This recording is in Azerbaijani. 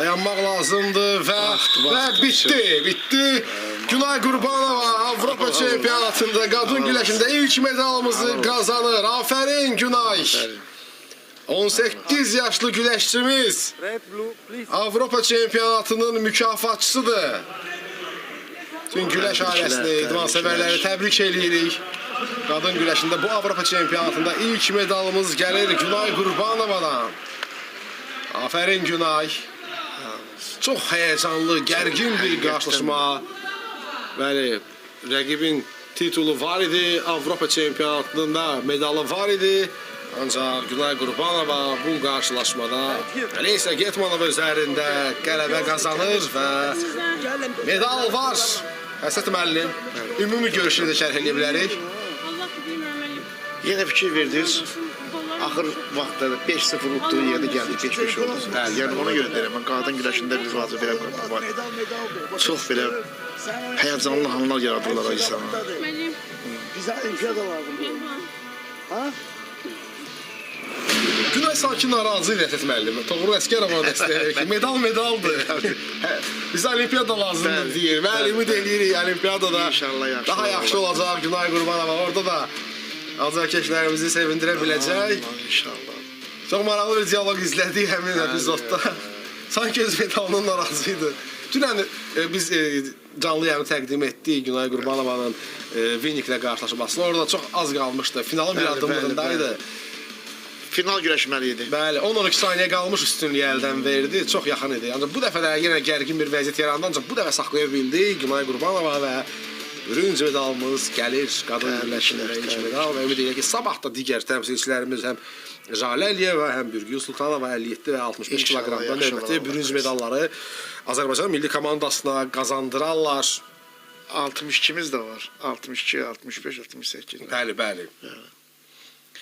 Dayanmaq lazımdır və və bitdi, bitdi. Günay Qurbanova Avropa çempionatında qadın güləşində ilk medalımızı qazanır. Afərin Günay. 18 yaşlı güləşçimiz Avropa çempionatının mükafatçısıdır. Bütün güləş ailəsini, idman sevərləri təbrik eləyirik. Qadın güləşində bu Avropa çempionatında ilk medalımız gəlir Günay Qurbanovadan. Afərin Günay. Çox həyəcanlı, gərgin bir qarşılaşma. Bəli, rəqibin titulu var idi, Avropa çempionatında medalı var idi. Ancaq Günay Qurbanova bu qarşılaşmada Aleysa Getmanova üzərində qələbə qazanır və medal var. Həsət müəllim, ümumi görüşünü də şərh eləyə bilərik. Allah bilmirəm müəllim. Yenə fikir verdiniz. Axır vaxtda 5-0 utduğu yerdə gəldi 5-5 oldu. Bəli. Yəni ona görə deyirəm, mən qadın güləşində biz vacib belə var. Çox belə həyəcanlı anlar yaradırlar insana. Müəllim. Bizə olimpiyada lazımdır. Ha? Günay sanki narazı idi Həsət müəllim. Toğrul Əsgərova dəstək verir ki, medal medaldır. Hə, bizə olimpiyada lazımdır deyir. Bəli, ümid eləyirik olimpiyadada İnşallah yaxşı daha yaxşı olacaq Günay Qurbanova. Orada da azarkeşlərimizi sevindirə biləcək. Allah, İnşallah. Çox maraqlı bir dialoq izlədik həmin epizodda. Sanki öz medalından narazı idi. Dünən biz canlı yayını təqdim etdik Günay Qurbanovanın Vinniklə qarşılaşmasını. Orada çox az qalmışdı. Finalın bir addımlığındaydı. Final güləşməli idi. Bəli, 10-12 saniyə qalmış üstünlüyü əldən verdi. Çox yaxın idi. Ancaq bu dəfə də yenə gərgin bir vəziyyət yarandı. Ancaq bu dəfə saxlaya bildi Günay Qurbanova və bürünc medalımız gəlir qadın güləşində ilk medal və ümid edirik ki, sabah da digər təmsilçilərimiz həm Jalə Əliyeva, həm Bürgül Sultanova 57 və 65 İnşallah, kiloqramda yaxşı növbəti olar, bürünc Allah medalları Azərbaycan milli komandasına qazandırarlar. 62-miz də var. 62, 65, 68. Bəli, bəli.